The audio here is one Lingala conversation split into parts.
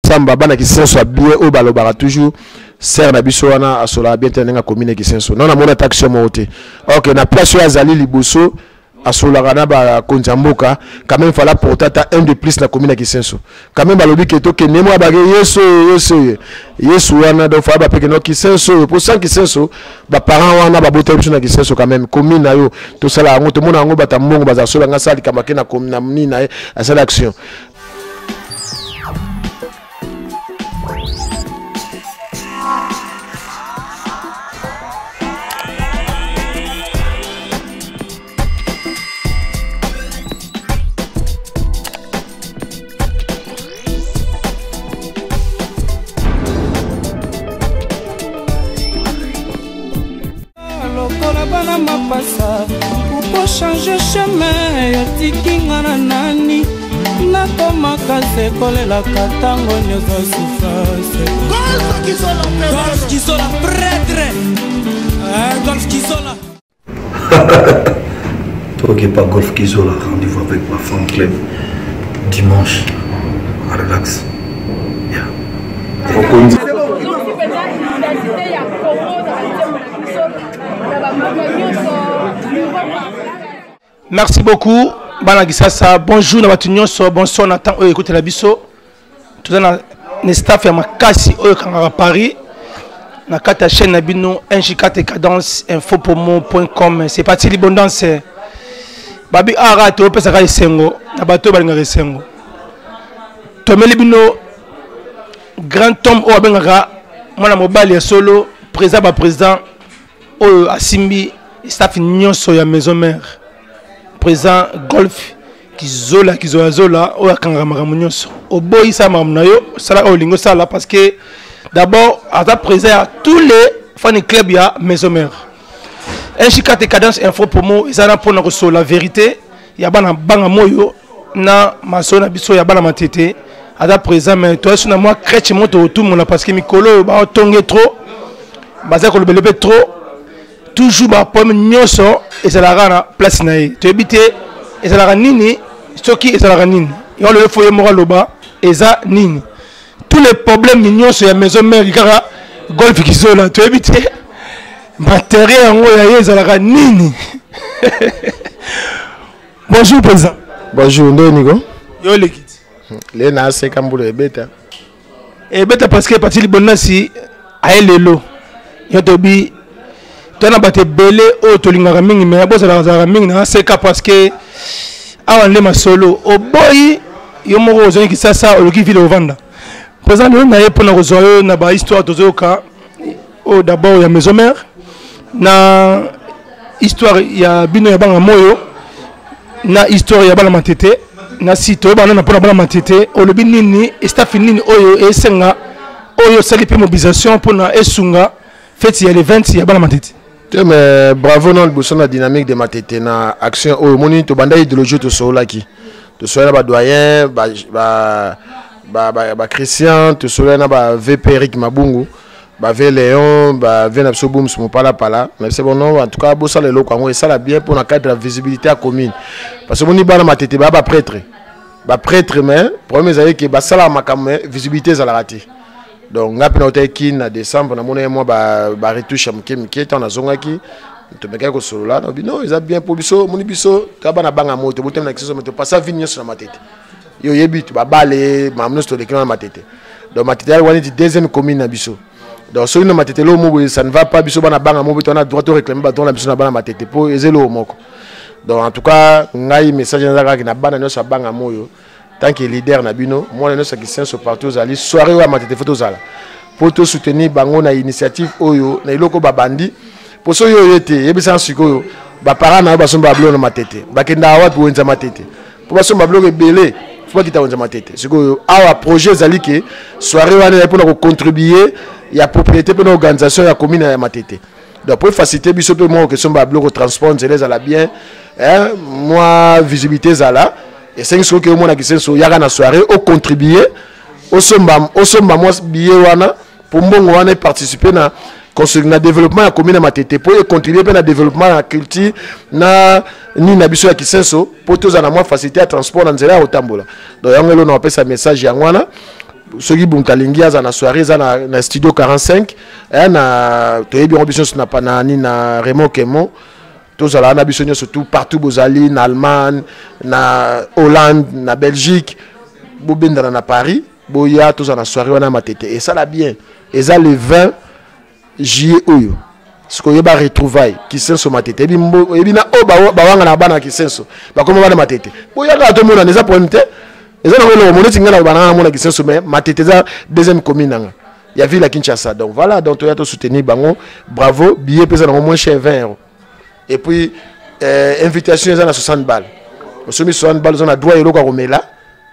Samba bana Kisenso ya bien oyo balobaka toujours sœur na biso wana asolaka bien te na ndenge akomi na Kisenso. Non, namona ata action moko te. Ok, na place oyo azali liboso asolaka na bakonzi ya mboka, quand même fallait porter ata un de plus na commune ya Kisenso. Quand même balobi ke tokende mwa bake Yesu oyo, Yesu oyo, Yesu wana, donc fallait bapeke no Kisenso oyo, po sans Kisenso ba parents wana babotaki biso na Kisenso quand même commune na yo tosala yango, tomona yango bato ya mbongo bazala soki banga asala likambo ake na commune na nini na ye asala action. Lokola bana mapasa okochange chemin yotiki nga na nani nakomaka se kolelaka ntango nyonso souffrance. Golf Kizola prêtre, Golf Kizola. Ok, pas Golf Kizola, rendez-vous avec ma femme club dimanche. Relax. Yeah. Merci beaucoup bana Kisasa, bonjour na bato nyonso, bonsoir na temps oyo ekotela biso. Toza na na staff ya makasi oyo ekangaka Paris na kati ya chaîne na bino NJ4 Cadence infopromo.com. C'est parti l'abondance. Babi ara topesaka esengo na bato oyo balingaka esengo. Tomeli bino grand homme oyo abengaka mwana mobali ya solo, président ba président oyo asimbi staff nyonso ya maison mère, président Golf Kizola Kizola Zola oyo akangaka makambo nyonso. Oboyisa makambo na yo, sala oyo olingi osala parce que d'abord aza président ya tous les fan club ya maison mère. NJ4 Cadence Info Promo eza na mpona kosola vérité ya bana banga moyo na maso na biso ya bana matete. Aza présent mais toza so na mwa crèche moto otumola parce que mikolo oyo baotonge trop, baza kolobela mpe trop, toujours ba problème nyonso ezalaka na place na ye. Toyebi te ezalaka nini, soki ezalaka nini yango lelo fo ye moko aloba eza nini. Tous les problèmes nyonso ya maison mère kaka Golf Kizola, toyebi te matériel yango ya ye ezalaka nini. Bonjour président. Bonjour nde Nico. Yo lekiti. Le na seka mbula ebeta. Ebeta parce que parti libonasi aye lelo. Yo tobi tona bato ebele oyo tolingaka mingi mais bozalaka zalaka mingi na seka parce que awa nde masolo oboyi yo moko ozongi Kisasa oluki ville ovanda. Président lelo na ye mpona kozwa yo na ba histoire tozoyoka oyo d'abord ya maison mère na histoire ya bino ya banga moyo na histoire ya bana matete na si toyebana na mpona bana matete olobi nini staff nini oyo esenga oyo osali mpe mobilisation mpona esunga feti ya le 20 ya bana matete. Te mais bravo na liboso na dynamique de matete na action oyo omoni tobanda idéologie tosololaki tosololaki na ba doyen ba Christian, tosololaki na ba VP Eric Mabungu, ba V Léon, ba V na biso Booms Mopalapala. Na biso bon non, en tout cas bosala eloko yango esala bien pour na cadre ya visibilité ya commune parce que omoni bana matete ba ba prêtre, ba prêtre mais problème ezali ke basalaka makambo mais visibilité ezalaka te. Donc nga mpe nautaki Kin na décembre, namonaki mwa ba retouche ya moke moke. Ntango nazongaki tomekaki kosolola nalobi non eza bien mpo biso omoni biso toya bana banga moto tobotami na Kisenso mais topasa vie nyonso na matete. Yo oyebi to babale makambo nyonso toleki na matete. Donc matete wana neti deuxième commune na biso. Donc soki na matete eloko moko boye ça ne va pas, biso bana banga moko toza na droit to réclamer ba droit na biso na bana matete mpo eza eloko moko. Donc en tout cas ngai message naza kaka na bana nyonso ya banga moyo tant que leader na bino mwana nyonso ya Kisenso partout ozali soirée oyo ya matete fo tozala mpo to soutenir bango na initiative oyo na eloko babandi. Mpo soki oyo ete yebisaka sikoyo ba parents na yo basomba biloko na matete bakendaka wapi wenza matete mpo basomba biloko ebele fo bakita wenza matete. Sikoyo awa projet ezali ke soirée wana ezali mpona kocontribue ya propriété mpe na organisation ya commune ya matete. Donc po faciliter biso mpe moko kesomba biloko transport nzela ezala bien, hein, mwa visibilité ezala esengi soki omona Kisenso yaka na soirée ocontribue osomba mwa billet wana po mbongo wana eparticipe na construire na développement ya commune ya Matete po econtribue mpe na développement ya culture na nini na biso ya Kisenso po tozala na mwa facilité ya transport na nzela ya kotambola. Donc yango elona bapesa message yango wana. Soki moto alingi aza na soirée, eza na studio 45, eh, na toyebi yango biso nyonso na, na, nini, na Raymond Kemo. Tozala wana biso nyonso, tout partout bozali, na Allemagne, na Hollande, na Belgique, bobendana na Paris, boya tozala na soirée wana ya Matete. Esala bien, eza le 20 juillet oyo. Sikoyo oyeba retrouvaille Kisenso Matete, oyebi na oyo bawanga na bana ya Kisenso bakoma bana Matete. Boyaka tomonana, eza problème te, eza nango eloko moneti ngai na bananga namona Kisenso, mais Matete eza deuxième commune nanga ya ville ya Kinshasa. Donc voilà, donc toya tosoutenir bango. Bravo. Billet mpe eza nango moins cher, 20 euros, et puis invitation eza na 60 balles. Osomi 60 balles, oza na droit eloko ya komela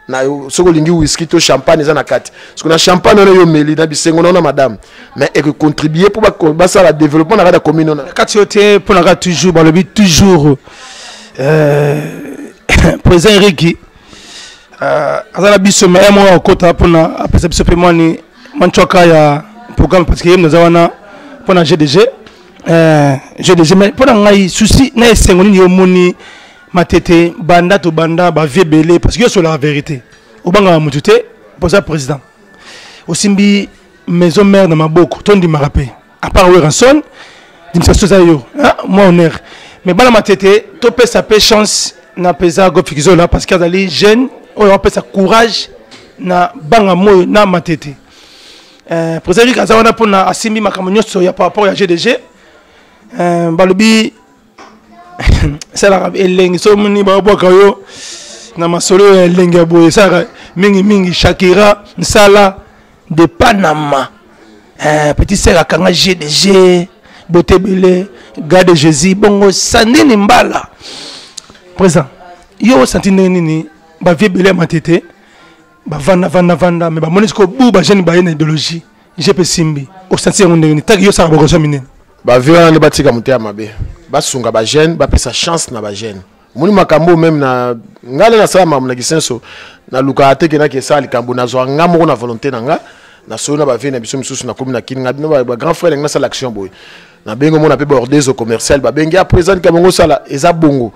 na soki olingi, whisky to champagne eza na kati. Soki na champagne wana yo omeli na bisengo na madame, mais ekocontribue mpo basala développement na kati ya commune wana. Kati yo te, mpo na kaka toujours balobi toujours président Eriki aza na biso, mais ye moko akota mpona apesa biso mpe mwani mwa ya programme, parce que ye naza wana mpona GDG, GDG. Mais mpo na ngai, souci na esengo nini yo omoni Matete banda tobanda bavie ebele? Parce que yo solaka vérité, obangaka motu te. Mpoza président, osimbi maison mère na maboko, tondimaka mpe à part Werrason, dimisation eza yo mwa honneur. Mais bana Matete, topesa mpe chance na mpenza Golf Kizola, parce que azali jeune oyo apesa courage na banga moyo na Matete. Président Eric aza wana mpona asimbi makambo nyonso ya par rapport ya GDG. Balobi esalaka elengi so omoni babwaka yo na masolo ya elengi ya boye, esalaka mingimingi. Shakira Nsala de Panama, petit sœur akanga GDG botebele gars de Jésus. Bongo Sandini Mbala, président, yo osanti ndenge nini? Bavie ebele ya Matete bavanda vanda vanda, mais bamoni sikoyo bu bajeune baye na idéologie GP simbi. Osanti yango ndenge nini taki yo osala bakoso minene? Bavie wana nde batika motema mabe, basunga bajeune, bapesa chance na bajeune. Omoni makambo même na ngai nde nasala makambo na Kisenso, nalukaka te kenaki esala likambo, nazwa nga moko na volonté na nga, nasoli na bavie na biso misusu, nakomi na kini nga bino bagrand frère, ndenge nasala action boye, nabengi omona mpe baordeso commercial, babengi a présent likambo yango osala eza bongo.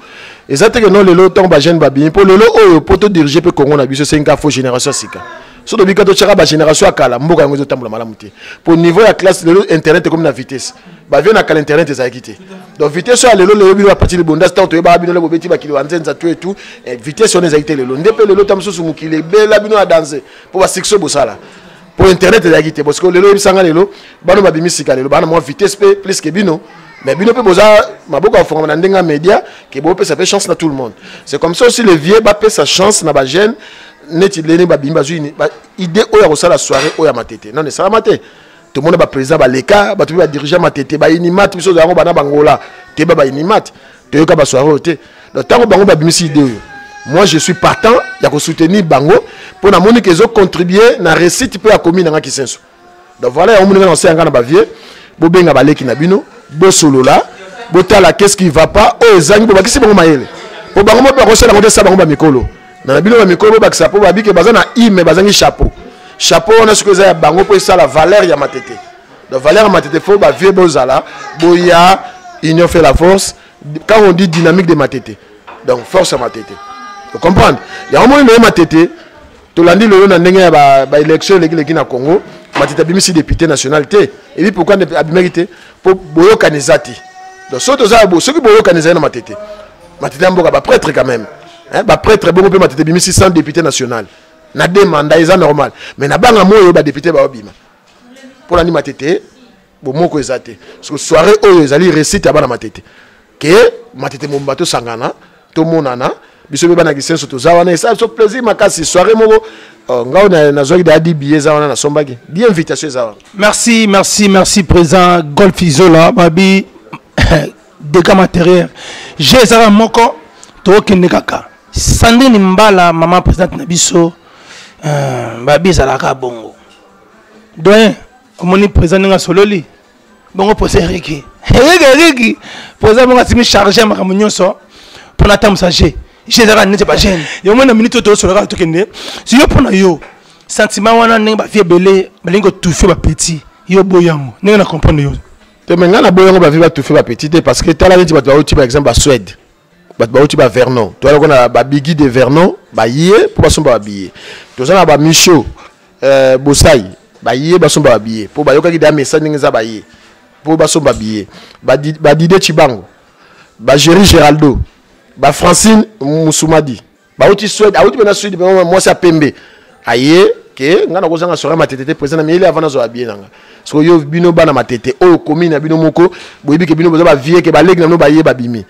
Eza te ke non, lelo ntango bajeune babimi, mpo lelo oyo mpo todirige mpe Congo na biso, esengi kaka fo génération ya sika. So tobika totyaka bagénération ya kala, mboka yango ezotambola malamu te. Po niveau ya classe lelo, internet ekomi na vitesse. Bavie na kala, internet ezalaki te. Donc vitesse oyo ya lelo, lelo bino bapati libonda, ntango toyebaka bino le bobeti bakili banzenza tu etu, vitesse wana ezalaki te. Lelo nde mpe lelo ta mosusu mokili ebela bino ya danse mpo basuccès bosala, po internet ezalaki te. Parce que lelo oyebisanga, lelo bano babimi sika, lelo bana mwa vitesse mpe plus ke bino, mais bino mpe boza maboko ya fongama na ndenge ya média ke bopesa mpe chance na tout le monde. C'est comme ça aussi, les vieux bapesa chance na bajeune. Neti lene babimi, bazwi idée oyo ya kosala soirée oyo ya Matete, non, esalama te. Tomona baprésident baleka, bato mpe badirige Matete, bainimate. Biso yango bana bangola toyeba bainimate, toyoka basoirée oyo te. Donc ntango bango babimisi idée oyo, moi je suis partant ya kosoutenir bango, mpo namoni ke ezocontribue na réussite mpe ya commune nanga Kisenso. Donc voilà, yango moninga na osala nga na bavie, bobenga baleki na bino, bosolola, botala qu'est ce qui va pas, oyo ezangi, bobakisi bango mayele, mpo bango mo mpe bakosala yango te. Sa bango bamikolo na bino, bamikolo bobakisa, mpo babike baza na i me bazangi chapeau. Chapeau wana soki eza ya bango, mpo esala valeur ya Matete. Donc valeur ya Matete, fo bavie bozala, boya, union fait la force. Quand on dit dynamique de Matete, donc force ya Matete, ocomprendre yango. Moni naye Matete, tolandi lelo na ndenge ya baélection elekileki na Congo, Matete abimisi député national te. Ebi pourquoi abimaki te? Mpo boyokani eza te. Donc soki toza, soki boyokani ezali na Matete, Matete ya mboka baprêtre quand même, hein, baprêtre bongo mpe Matete ebimisi 100 député national na deux mandat, eza normal. Mais na banga moyo badéputé baobima mpona ni Matete bomoko eza te. Parce que soirée oyo ezali réussite ya bana Matete, ke Matete momba tosangana, tomonana biso mpe bana Kisenso toza wana, esala biso plaisir makasi. Soirée moko ngao nazwaki daya di billet, eza wana, nasombaki di invitation, eza wana. Merci, merci, merci président Golf Izola. Babi dégâts matériel je ezaka moko, tokokende kaka. Sandrine Mbala, mama présidente na biso, babi ezalaka bongo. Doyen, omoni président ndenge asololi bongo, président Eriki, Eriki, Eriki, président bongo atimi charge ya makambo nyonso mpona atambusa g g ezalaka neti bajeune. Yo mona minute oyo tosolaka, tokende si yo mpona yo sentiment wana, ndenge bavie ebele balingi kotufe bapetit, yo boyango ndenge na comprendre yo? Te, me ngai na boyango bavie batufe bapetit te, parce que tala neti bato bauti, par exemple Basuède, bato bauti bavernon, toyala kona babigi de Vernon, baye mpo basomba babillet. Toza na bamicho. Bosai baye basomba babillet mpo bayokaki da message ndenge eza, baye mpo basomba billet. Badide Chibango, bagéri Geraldo, bafrancine Musumadi bauti Swede, auti mpena Swede, mpe mwasi ya pembe aye ke ngai nakozanga soirée Matete te. Président na miyeli avant nazwa billet na nga. Soki yo bino bana Matete oyo commune na bino moko boyebi ke bino boza bavie ke baleki na bino baye babimi,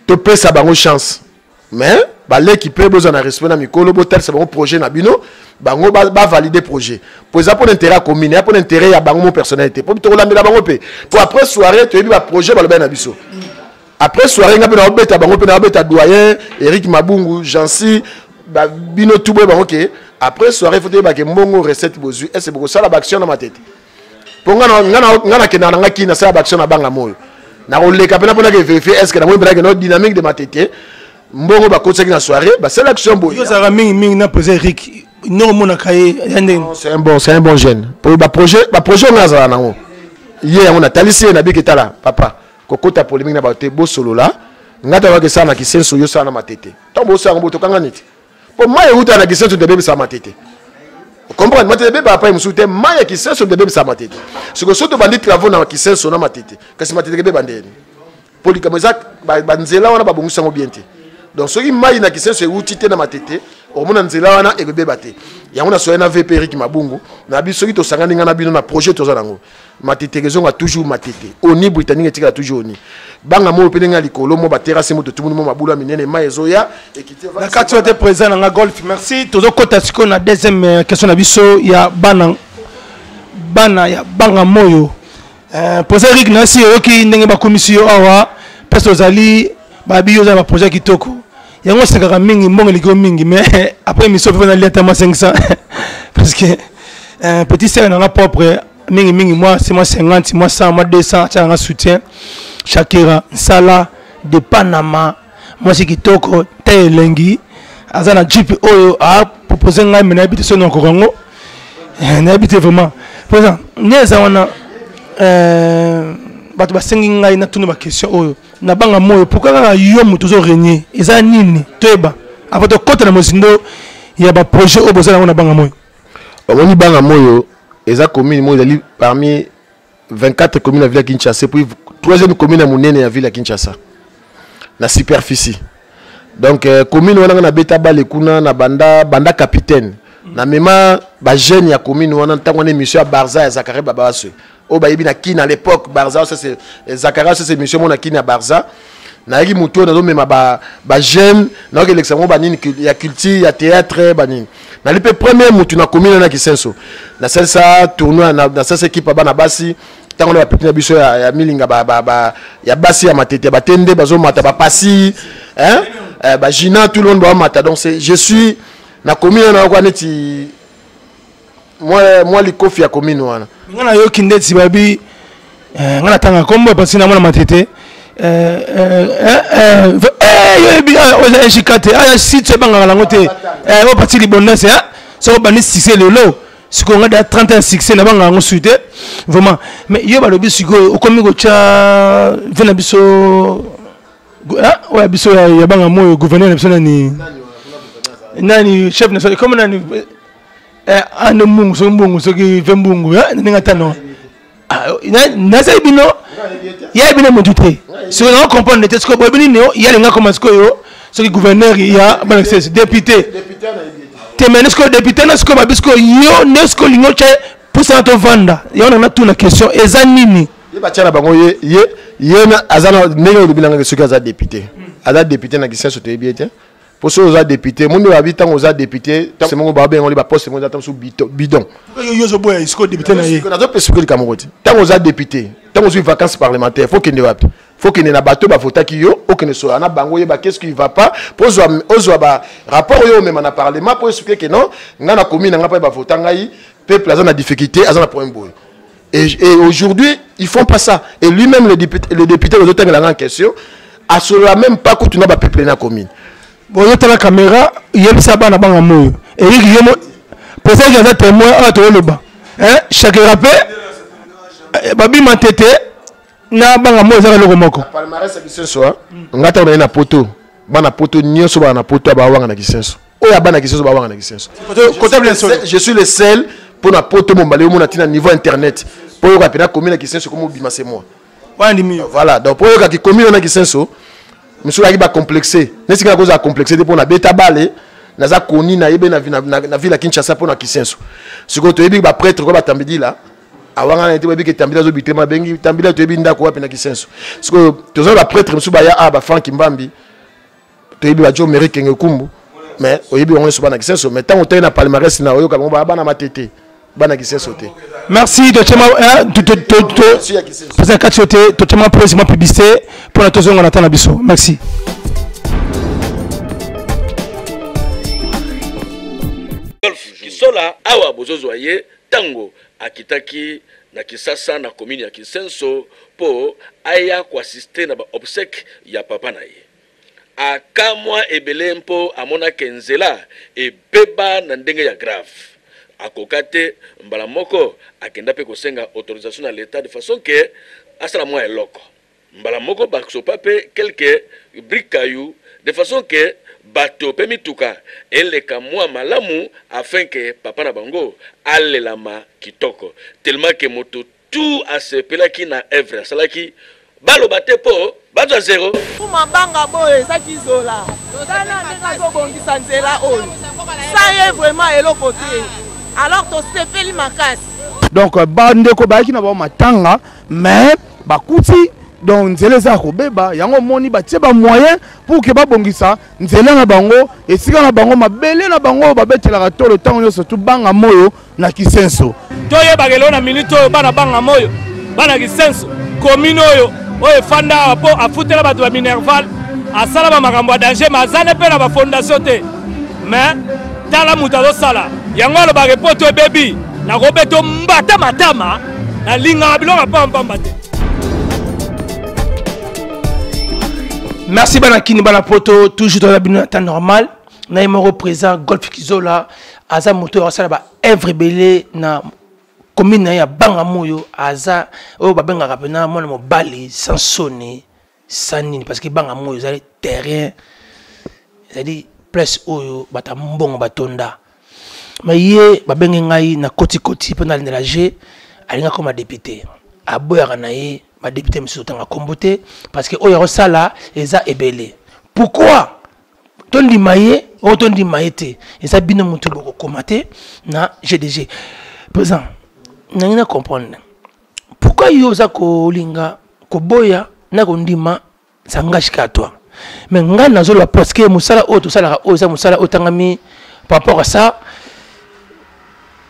topesa bango chance. Mais baleki mpe bozwa na respect na mikolo, botalisa bango projet na bino, bango bavalide projet, po eza mpona intérêt ya commune, ya mpona intérêt ya bango mo personnel te, po tokolandela bango mpe, po après soirée toyebi baprojet balobaki na biso. Après soirée nga mpe naobeta bango, mpe naobeta doyen Eric Mabungu, Jansi, bino tu boye bango ke après soirée faut toyebake mbongo recette bozwi ese bokosala baaction na Matete, mpo nga nakendaka na nga kini, nasala baaction na banga moyo, nakoleka mpena mpona ke vérifier est ce que namoni mpena ke no dynamique de Matete, mbongo bakotisaki na soirée, basala action boye. Ozalaka mingimingi na président Eric, ndenge omonaka ye ya ndenge? C'est un bon jeune, po baprojet nga azala nango ye yango natalisi ye, nabiki tala papa, kokota polémique na bato te, bosolola. Nga tawaki esala na Kisenso, yo sala na Matete. Ntango bosala yango, botokanga neti mpo mai euta na Kisenso nde ebebisaka Matete. Comprendre, Matete ebebaka pai mosusu te, mai ya Kisenso nde ebebisaka Matete. Sikoyo so tobandi travaux na Kisenso na Matete, kasi Matete ekebeba ndeni? Mpo likambo eza banzela wana babongisi yango bien te. Donc soki mai na Kisenso euti te na Matete, okomona nzela wana ekobeba te. Yango nasoya na VP Erik Mabungu na biso, soki tosangani ngai na bino na projet toza nango, Matete ezonga toujours Matete, oni Britannique etikala toujours oni banga moyo mpe ndenge ya likolo mo baterase mo totumuni mo mabulu ya minene, mai ezoya ekiti. Na kati oyo te, président na nga Golf, merci. Tozokɔta sikoyo na deuxième question na biso ya bana bana ya banga moyo. Président Eric, nasi oyoki ndenge bakomisi yo awa place ozali, babi yo oza na baprojet kitoko, yango osekaka mingi, mbongo eleki yo mingi. Mais après émission mpe nalia ata mwa 500, parce que petit sere nanga propre mingi mingi, moi c'est moi 50, moi 100, moi 200, atiaka nga soutien. Shakira Nsala de Panama, mwasi kitoko te, elengi, aza na jeep oyo apropose ngai, me nayebi te soki nakoka yango, nayebi te vraiment. Président, nde eza wana, bato basengi ngai natuna baquestion oyo na banga moyo: pourquoi kaka yo moto ozo régner? Eza nini? Toyeba avant tokɔta na mozindo ya baprojet oyo bozala yango na banga moyo. Omoni, banga moyo eza commune moko ezali parmi 24 communes ya ville ya Kinshasa, puis troisième commune ya monene ya ville ya Kinshasa na superficie. Donc commune wana nga nabeta bale kuna na banda banda capitaine, namema bajeune ya commune wana. Ntango wana émission ya Barza ya Zakari Babaswe oyo bayebi na Kine à l'époque, Barza, ça c'est Zakari, ça c'est émission mo na Kine ya Barza. Nayaki motu oyo nazomema bajeune, nayoki elekisa bango banini ya culture, ya théâtre, banini. Nali mpe premier motu na commune na Kisenso nasalisa tournoi, nasalisa équipe ya bana basi. Ntango na bapeti na biso ya milinga ya basi ya Matete ya batende bazomata bapasi, hein? Bagina, tout le monde bamata. Donc je suis na commune wana kwa neti mwa likofi ya commune wana. Nga nayoki ndeti babi nga natanga nkombo parce namona Matete yoyebi oza ejika te, aya site ebangaka nango te, oyo parti libondance soki obandi succès lelo, sikoyo nga da 31 succès nabangaka yango su te vraiment. Mais yo balobi sikoyo okomi kotya ve na biso oyo ya biso ya banga moyo, gouverneur na biso nani nani, chef national comme nani, ane mbungu, soki mbungu, soki ve mbungu, ndenge atano nazali bino ya bino motu te, soki nanga comprendre te. Sikoyo boyebi nini ye alinga koma sikoyo soki gouverneur ya bana député te? Mais sikoyo député na sikoyo babi sikoyo yo nde sikoyo olingi otya pusana tovanda yango nanga natuna question eza nini? Ye batia na bango ye ye ye aza na ndenge olobi nanga, soki aza député, aza député na Kisenso, toyebi ye te. Mpo soki oza député, mondi babi ntango oza député mongo babenga oli baposte mongo eza ta mosusu bidon. Yo ozoboya sikoyo député na ye? Nazopesa likambo moko te. Ntango oza député, ntango ozwi vacance parlementaire, faut kende wapi? Faut kende na bato bavotaki yo, okende solola na bango, oyeba qu'est-ce qui va pas, mpo ozwa barapport oyo omema na parlement mpo expliquer ke non, ngai na commune na ngai mpo bavota ngai, peuple aza na difficulté, aza na problème boye. Et aujourd'hui, ils font pas ça. Et lui-même, le député, le en question, à cela même pas que tu n'as pas peuple na commune. Bon, yo tala caméra, yebisa bana banga moyo. Eric yo président aza témoin awa toloba. Hein, Shakira pe babi Matete na banga moyo ezaka eloko moko. Palmarès ya Kisenso, nga ntango naye na poto, bana poto nyonso bana na poto bawanga na Kisenso. Oyo ya bana Kisenso bawanga na Kisenso. Je suis le seul mpo na poto mombale omona ntina niveau internet mpo oyoka mpena commune ya Kisenso ekomi obima, c'est moi. Voilà, donc mpo oyokaki commune wana Kisenso, mosusu ayaki bacomplexe neti kaka kozala complexe te mpo na beta bale naza koni nayebi na, na, na, na ville ya Kinshasa mpo na Kisenso. Sikoyo toyebi baprêtre ko batambidila awanga na te, bayebi ke Tambila azobitema, babengi Tambila, toyebi ndako wapi na Kisenso. Sikoyo toza baprêtre mosusu baya a bafrank Mbambi, toyebi bajo Meri Kenge Kumbu, mais oyebi bango nyonso bana Kisenso. Mais ntango otali na palmarès na oyoka bango baya bana Matete, bana Kisenso te. Merci. Totiema toza kati yo te, totiema pose mwa publicité mpona tozonga na ta na biso. Merci. Golf Kisola awa bozozwa ye ntango akitaki na Kisasa na commune ya Kisenso mpo aya koassiste na baobsèque ya papa na ye. Akamwa ebele mpo amonake nzela ebeba na ndenge ya grave. Akoka te mbala moko akenda mpe kosenga autorisation na l'Etat de façon que asala mwa eloko. Mbala moko basopa mpe quelques briques cailloux de façon que bato mpe mituka eleka mwa malamu afin que papa na bango alelama kitoko. Tellement que moto tout asepelaki na œuvre asalaki, baloba te mpo bazwa zero. Mabanga boyo eza Kizola, tala ndenge azobongisa nzela oyo, sa ye vraiment eloko te, alors tosepeli makasi. Donc bandeko bayaki na bango matanga, mais bakuti donc nzela eza ya kobeba. Yango omoni batie bamoyen pour ke babongisa nzela na bango, esika na bango, mabele na bango oyo babetelaka tolo ntango nyonso tu Banga Moyo na Kisenso. Toyebaka eloo na minute oyo bana Banga Moyo, bana Kisenso, commune oyo oyo efanda awa mpo afutela bato ba minerval, asala bamakambo ya danger, ma azane mpe na bafondation te. Mais tala moto azosala yango, alobaka epoto ebebi, nakobeta mbata matama, nalingaka biloko ya pambapamba te. Merci bana Kini, bana poto, toujours dans la bino na temps normal. Na ye moko président Golf Kizola aza moto oyo asala ba œuvre ebele na commune na ye ya Banga Moyo, aza oyo babengaka mpena mwana mobali sans soni sans nini, parce que Banga Moyo ezali terrain, ezali place oyo bato ya mbongo batonda. Mais ye babenge ngai na kotikoti mpo nalandela je alingi akoma député, aboyaka na ye badéputé mosusu otanga nkombo te, parce que oyo akosala eza ebele. Pourquoi tondima ye oyo tondima ye te? Eza bino motu bokokoma te na GDG. Président, nangi na comprendre pourquoi yo oza kolinga koboya na kondima, ça engage qu'à toi. Mais ngai nazoloba parce que mosala oyo tosalaka oyo eza mosala oyo otangami par rapport à ça.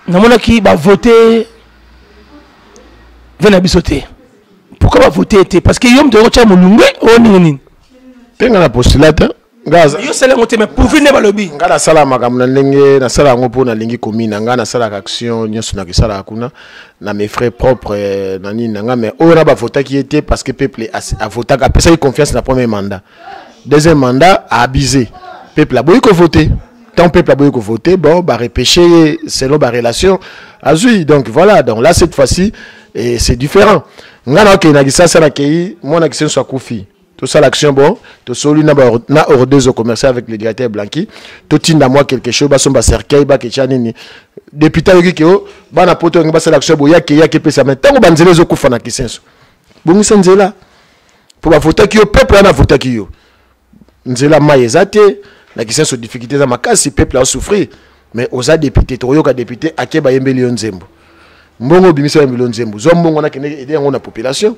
Namonaki bavote ve na biso te. Pourquoi bavote te? Parce que yo moto oyokotya molungwe oyo ndenge nini? Mpe ngai na postula te. Yo osala yango te, mais pourvu nde balobi. Ngai nasala makambo na ndenge nasala yango mpo nalingi komina. Ngai nasalaka action nyonso nakisalaka kuna na mes frais propres na nini na ngai. Mais oyo na bavotaki ye te parce que peuple avotaka, apesaki confiance na premier mandat. Deuxième mandat aabusé, peuple aboyi kovote. Tant peuple aboyi kovote, bon, barepêche ye selon barelation azwi. Donc voilà, donc là cette fois-ci et c'est différent. Ngai nakokende na Kisasa, nakei mwana Kisenso akufi, tosala action, bon, tosoli na, na ordezo commercial avec le directeur Blanqui, totinda mwa quelque chose, basomba cercueil, baketya nini. Député ayoki ke o bana poto yango basala action boye, yake yake epesa. Mais ntango banzela ezokufa na Kisenso, bongisa nzela mpo bavotaki yo, peuple wana avotaki yo. Nzela mai eza te na Kisenso, difficulté eza makasi, peuple asouffrir, mais oza député. Tokoyoka député ake bayembeli yo nzembo, mbongo obimisa, bayembeli yo nzembo, zwa mbongo wana, kende ede yango na population.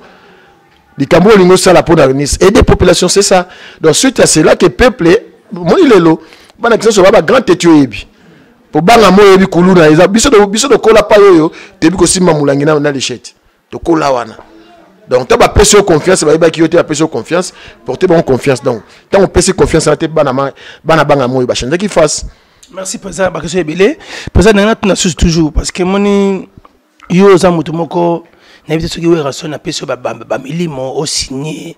Likambo olingi osala mpo na aider population, c'est ça. Donc suite à cela que peuple moi lelo bana Kisenso ba ba grand tête, oyebi po banga mo oyebi kuluna eza biso, biso tokola pai oyo toyebi kosimba molangi na lichette, tokola wana. Donc ntango bapesi yo confiance, bayebaki yo te, bapesi yo confiance, porte bango confiance. Donc ntango opesi confiance wana te, bana bana banga moyo bachangeaki face. Merci président. Baquestion ebele, président, nanga natuna susu toujours parce que moni yo oza moto moko nayebi te soki Werrason apesi yo bamilimo osigne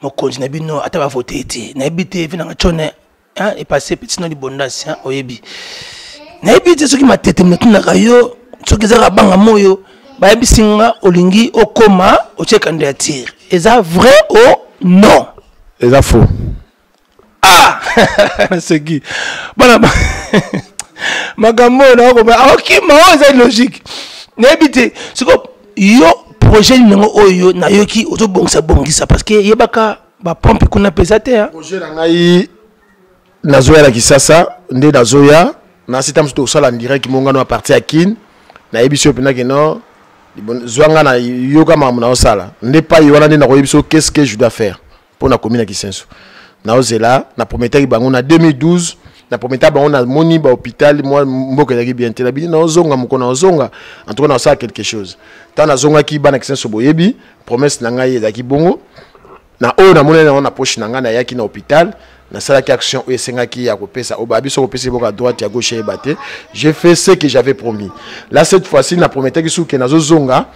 mokonzi na bino ata bavote te, nayebi te vi nanga tione epasse petit no libondasi oyebi, nayebi te soki Matete natunaka yo soki ezaka Banga Moyo, bayebisi nga olingi okoma otie candidature, eza vrai o non? Eza faux. Ah naseki bana makambo oyo nakokoma akokima oyo eza logique, nayebi te. Siko yo, projet nini yango oyo nayoki ozobongisa bongisa? Parce que yebaka bapompe kuna mpenza te. Projet na ngai, nazoya na Kisasa nde nazoya nasita mosusu tosala en direct mongano a partir ya Kine. Nayebi so mpenza ke non, zwa nga na yoka makambo naosala nde pai wana nde nakoyebi so qu'est ce que je dois faire mpo na commune ya Kisenso. Naozela, na prometaki bango na 2012, na prometa bango, namoni bahôpital mwa mboka ezalaki bien te, nabini naozonga moko, naozonga, en tout cas naosala quelque chose. Ntango nazongaki, bana Kisenso boyebi promesse na ngai ezalaki bongo. Na oyo namonani yango na poche na ngai, nayaki na hôpital, nasalaki action oyo esengaki ya kopesa oyo babi soki opesi boka droite ya gauche eyeba te. J'ai fait ce que j'avais promis. Là, cette fois-ci, na prometaki suki nazozonga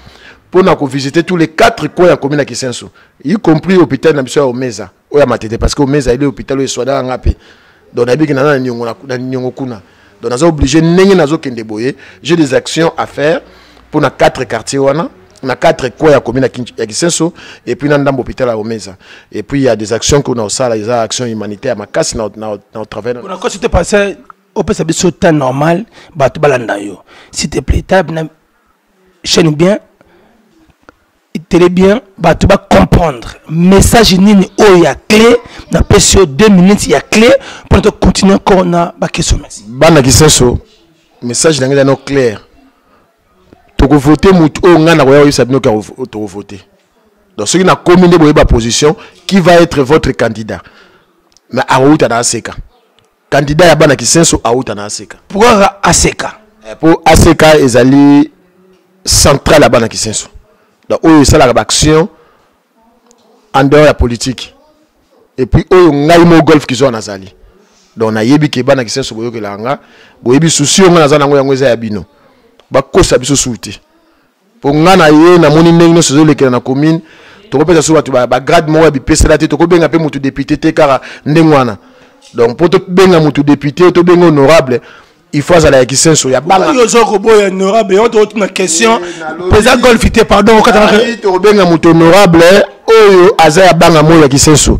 mpo na kovisiter tous les quatre coins ya commune ya Kisenso, y compris hôpital na biso ya Omeza oyo ya Matete, parce que Omeza ele hôpital oyo eswadaka nga mpe. Donc nayebiki naza na niongo, na niongo kuna. Donc naza obligé ndenge nazokende boye, j'ai des actions à faire mpo na quatre quartiers wana, na quatre coins ya commune ya Kisenso, et puis na ndambo hôpital ya Omeza. Et puis il y a des actions que naosala, eza action humanitaire makasi na travers. Nakosi te parce opesa biso temps normal, bato balanda yo. S'il te plaît, table na chaîne bien, télé bien, bato bacomprendre message nini oyo ya clé. Napesi yo 2 minutes ya clé mpona tocontinue encore na baquestion. Merci. Bana Kisenso, message na ngai eza no clair: tokovote motu oyo ngai nakoya koyebisa bino ke tokovote. Donc soki nakomi nde boyeba position qui va être votre candidat, mais akouta na aseka. Candidat ya bana Kisenso auta na aseka. Pourquoi aseka? Mpo aseka ezali centrale ya bana Kisenso, donc oyo esalaka baaction en dehors ya politique. Et puis oyo ngai mo Golf Kizoa nazali, donc nayebi ke bana Kisenso boyokelaka nga, boyebi susi oyo ngai naza nango, yango eza ya bino. Bakosa biso su te, mpo ngai na ye namoni ndenge nyonso ezolekela na commune. Tokopesa so bato bagrade moko ya bipesela te, tokobenga mpe motu député te kaka ndenge wana. Donc mpo tobenga motu député, tobenga honorable, il faut azala ya Kisenso, ya banga. Oyo oza koboya honorable, yo totuna question, président Golf te, pardon. Tokobenga moto honorable oyo aza ya banga moyo ya Kisenso,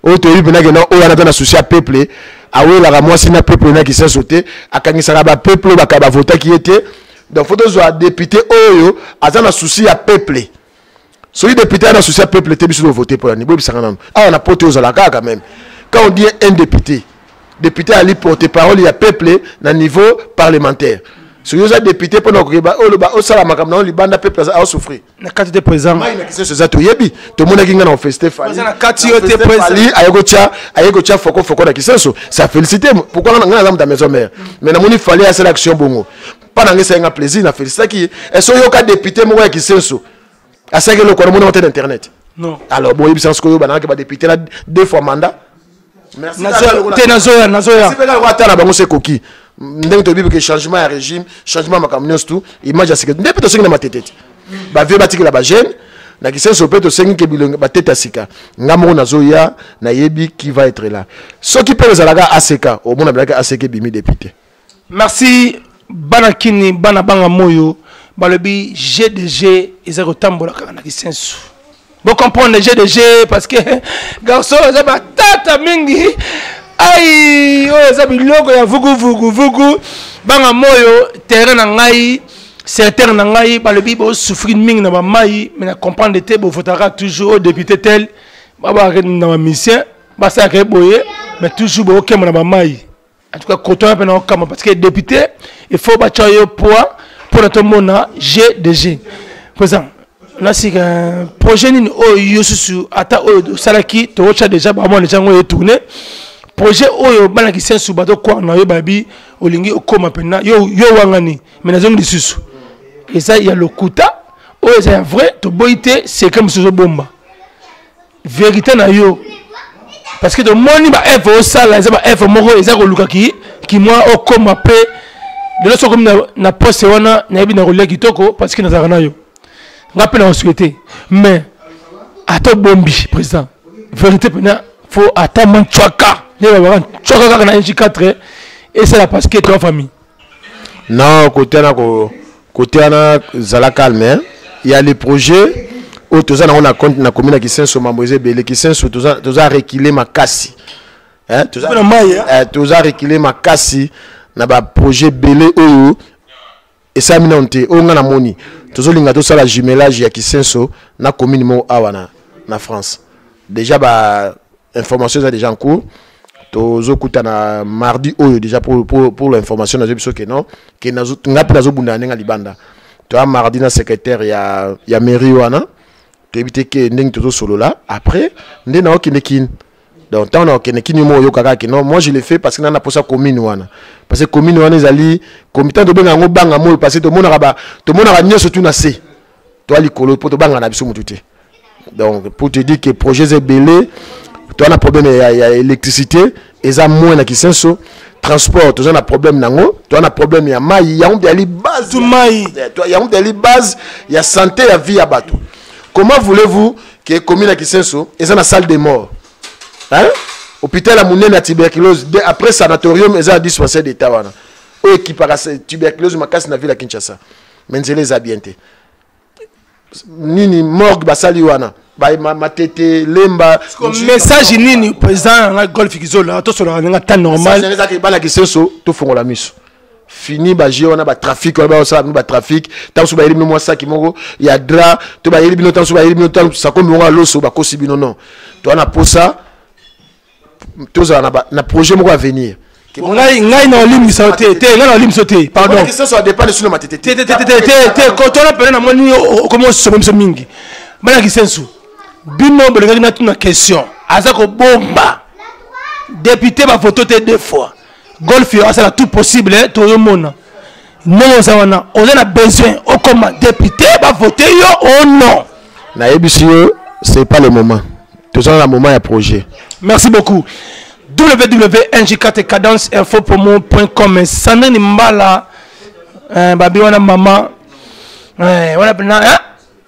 oyo toyebi mpena kena oyo wana aza na souci ya peuple, awelaka mwasi na peuple na Kisenso te, akangisaka bapeuple oyo baka bavotaki ye te. Donc faut tozwa député oyo aza na souci ya peuple. Soki député aza na souci ya peuple te, biso tovote mpo nani? Boyebisanga nano. Awa na poto ozala kaka même quand on dit un député, député ali porte parole ya peuple na niveau parlementaire. Soki oza député mpona kokeba oloba osala makambo nango libanda, peuple aosouffrir. Na kati te, président. Mai na Kisenso eza, toyebi, tomonaki nga na ofeste. Na kati yo te. Fali aye kotia foko foko na Kisenso, ça félicité. Pourquoi? Nga naza moto ya maison mère, mais namoni Fali asala action bongo, mpa na ngai esalinga plaisir, na félicitaki ye. Ese oyoka député moko ya Kisenso asalaki eloko wana? Monaka te na internet? Non. Alors boyebisa sikoyo, banangaki badéputé na deux fois mandat. Te, nazoya, nazoya. Ata na bango se ekoki ndenge toyebi ke changement ya régime, changement ya makambo nyonso, tu image ya sika nde mpe tosengi na Matete te, bavie batikela bajeune na Kisenso, mpe tosengi ke bilonge batete ya sika. Nga moko nazoya, nayebi qui va être là. Soki mpe ezalaka aseka, omona bilaki aseka ebimi député. Merci. Bana kini, bana banga moyo, balobi GDG eza kotambola kaka na Kisensu. Bocomprendre GDG parce que garçon eza batata mingi. Ai, oyo eza biloko ya vuguvuguvugu. Banga moyo, terrain na ngai, secteur na ngai, balobi bosouffrir mingi na bamai, mais na comprendre te, bovotaka toujours oyo député tel, babakake na bamisien, basalaka ye boye, mais toujours bookemba na bamai. En tout cas koto wana mpe na okama, parce que député, il faut batya yo poids mpona tomona GDG. Président, nasika projet nini oyo yo susu ata oyo osalaki? Tokotya déjà bamona déjà yango etourne. Projet oyo bana Kisensu bazokwaka na yo, babi olingi okóma mpena yo, yo wangani, mais nazongi lisusu, eza ya lokuta, oyo eza ya vrai, toboyi te, secret mosusu ozobomba vérité na yo, parce que tomoni baeve osala eza baeve moko eza koluka kimwa okóma mpe lelo. Soki okomi na poste wana, nayebi na kolia kitoko, parce que nazalaka na yo, nga mpe na kosouhaite. Mais ata obombi, président, vérité mpena faut ata mwa ncwaka nde babaka ncwaka kaka na ng4 esala, parce que toi famille. Non, côté wana, côté wana zala calme, hein. Il y a les projets oyo toza nango na compte na commune ya Kisenso. Mambo eza ebele. Kisenso toza reculer makasi. Hein, toza na mai eh, toza reculer makasi na ba projet ebele oyo esalami nano te. Oyo ngai namoni, tozolinga tosala jumelage ya Kisenso na commune moko awa na France. Déjà ba information eza déjà en cours. Tozokutana mardi oyo déjà pour l'information. Nazoyebi biso ke non, ke nga mpe nazobunda na ndenge ya libanda. Toya mardi na secrétaire ya mairie wana, toyebi te ke ndenge tozosolola. Après nde naokende Kini. Donc ntango nakokende Kini, mo oyoka kaka ke non, moi je le fais parce que nana posa commune wana, parce que commune wana ezali ntango tobenga yango Banga Moyo, parce que tomonaka nyonso tu na se, toa likolo mpo tobanga na biso motu te. Donc pour te dire que projet ebele, toa na problème ya électricité, eza moins na Kisenso. Transport, toza na problème nango, toza na problème ya mai, yango mpe yali base, mai yango mpe yali base ya santé, ya vie ya bato. Comment voulez-vous que commune ya Kisenso eza na salle de mort, hein? Hôpital ya monene ya tuberculose après sanatorium eza na dispensaire d'état wana oyo ekipaka tuberculose makasi na ville ya Kinshasa, mais nzela eza bien te. Nini, morgue basali wana, Matete, Lemba. Message nini, président nanga Golf Kizola? Tosolaka ndenge ata normal. Ezaki bana Kisenso, tofongola miso. Fini baje wana, batrafic wana basala bino batrafic. Ntango mosusu bayeli bino mwa saki moko ya drap, to bayeli bino, ntango mosusu bayeli bino ntango sakombi moko ya loso, bakosi bino. Non, toza na posa tozala na projet moko avenir. Ngai na olimbisa yo te, te, ngai na olimbisa yo te, pardon. Dépend Matete. Te, te, te, te, te, te. Kotona pene namoni okomi osoma biso mingi. Bana Kisensu, bino bolingaki natuna question. Aza kobomba député, bavoto te deux fois. Golf yo asala tout possible, toyomona ndenge oza wana. Oza na besoin okoma député, bavote yo o non? Nayebisi yo, c'est pas le moment. Toza na moment ya projet. Merci beaucoup. www.ng4 cadence info promo.com. Sandrine Mbala, babi wana mama, wana pena, hein?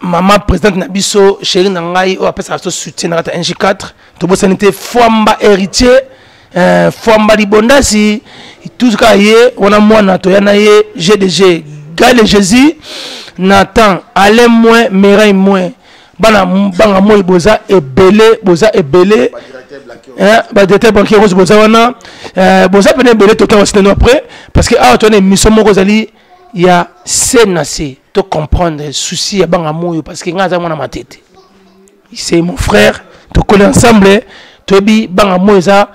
Mama présidente na biso, chéri na ngai oyo apesaka biso soutien na kati ya NG4. Tobosani te Fwamba Héritier, Fwamba Libondasi, tout kaka ye wana mwana toya na ye GDG Gale Jésus, Nathan Alain moins Merai moins. Bana Banga Moi, boza ebele, boza ebele. Badirecteur banquier rose, boza wana, boza pene ebele. Totanga wasitano après, parce que awa towana émission moko ezali ya se na se to comprendre souci ya Banga Moyo, parce que ngai aza mwana Matete, c'est mon frère, tokoli ensemble, toyebi Banga Moyo eza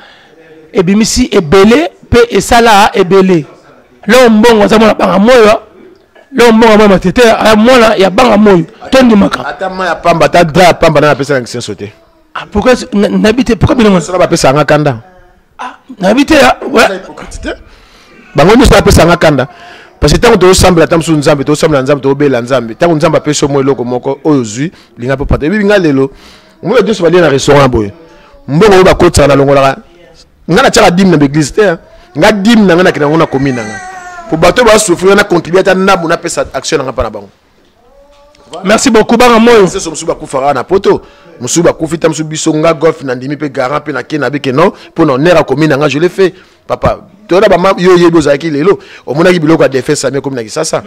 ebimisi ebele mpe esala ebele. Leo Mbongo aza mwana Banga Moyo, leo Mbongo mwana Matete, aya mwana ya Banga Moyo, tondimaka. Ata mai ya pamba, ata drap ya pamba na napesa na Kisenso te. Ah, pourquoi nayebi te pourquoi bino sala bapesa yanga kanda. Ah, nayebi te. Bango nyonso bapesa yanga kanda, parce que ntango tozosambela, ata mosusu Nzambe, tozosambela Nzambe, tozobela Nzambe, ntango Nzambe apesi yo mwa eloko moko oyo ozwi, linga mpo pata. Ebibi nga lelo omoi nyonso balie na restaurant boye, mbongo oyo bakotisaka, nalongolaka nga, natiaka dime na baeglise te. Nga dime na nga nakenda yango na commune na nga, po bato oyo basouffrir, na contribue ata ndambo, napesa action na nga mpa na bango. Merci beaucoup, Banga Moyo. Mosusu mosusu bakufaka na poto, mosusu bakufi ta mosusu. Biso nga Golf nandimi mpe garant mpe nake na bike non, mpo na honneur ya commune na nga, je l'ai fait, papa. Toyona bama yo oyebi, ozalaki lelo, omonaki biloko ya défense sami ekomi na Kisasa,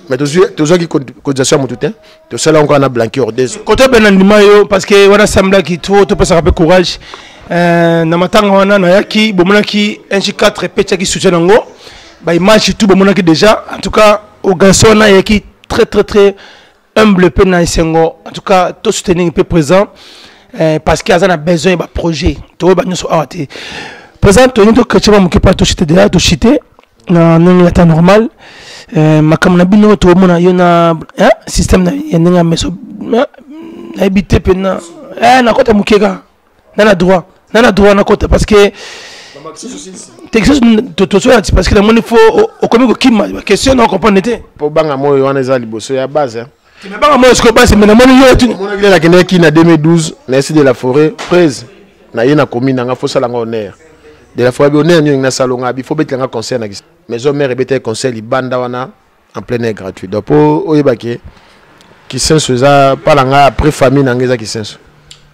mais tozwaki cotisation ya motu te, tosala yango kaka na Blanqui Ordezo. Kote mpe nandima yo, parce que wana asemblaki trop, topesaka mpe courage. Na matanga wana nayaki, bomonaki NG4 epetiaki soutien nango, baimage tout bomonaki déjà. En tout cas organisation wana eyaki très très très humble mpe na esengo. En tout cas tosoutenir mpe présent, parce que aza na besoin ya baprojet. Toyeba nyonso awa te. Présent, toyini tochrétien mwa moke mpa tochite deja, tochite na ndenge ya temps normal. Makambo na bino tomona yo na système ya ndenge ya meso, nayebi te mpena nakota moke kaka na droit, na droit nakota, parce que tozoya, parce que namoni fo okomi kokima baquestion na comprendre te. Mpo Banga Moyo wana eza liboso ya base. Me Banga Moyo sikoyo base, me namoni yo. Omonaki nakendaki na 2012 na esi de la Forêt, prese na ye na commune nanga, fo salanga honneur de la Forêt. Abi honneur nini nasala? Abi fo betelanga concert na Maison Mère, ebetaki concert libanda wana en plein air, gratuit. Donc mpo oyebake Kisenso eza mpa na nga, après famille na nga eza Kisenso.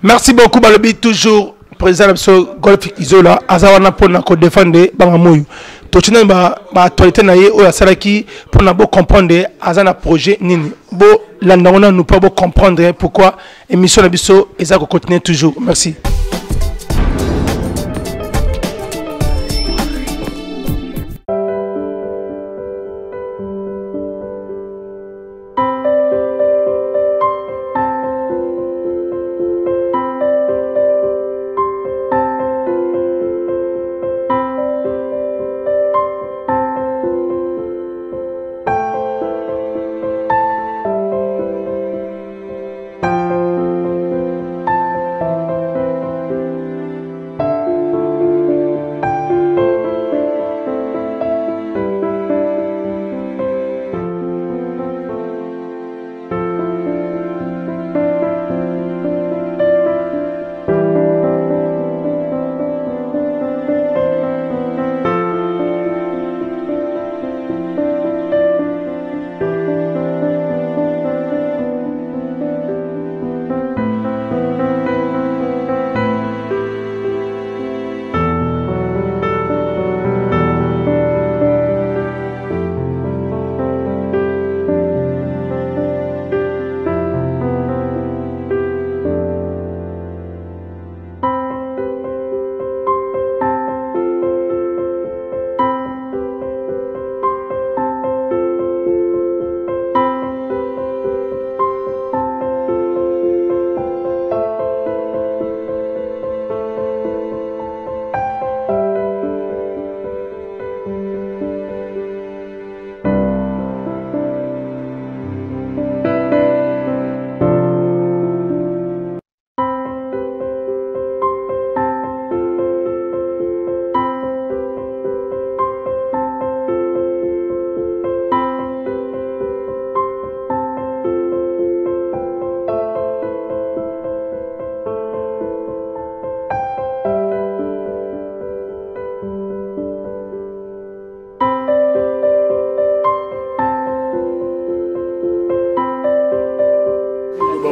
Merci beaucoup. Balobi toujours président na biso Golf Izola aza wana mpona kodefendre Banga Moyo. Totina baactualité na ye oyo asalaki mpona bocomprendre aza na projet nini. Bolanda yango nanu mpo bocomprendre pourquoi émission na biso eza kocontinue toujours. Merci.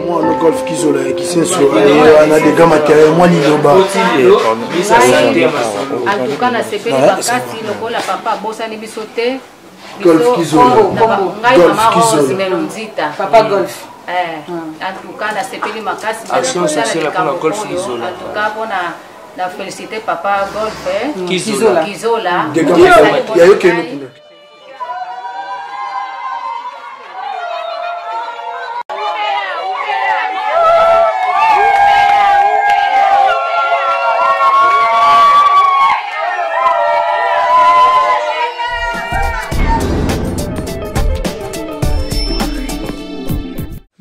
Mwana Golf Kizola ya Kisenso na dégâts matériel mwa liloba. En tout cas nasepeli makasi lokola papa abosani biso te. Golf Kizola. Ngai mama Rose Melonzita. Papa Golf. En tout cas nasepeli makasi. Action sociale mpona Golf Kizola. En tout cas mpona na félicité papa Golf Kizola. Kizola. Ya yo kende kuna.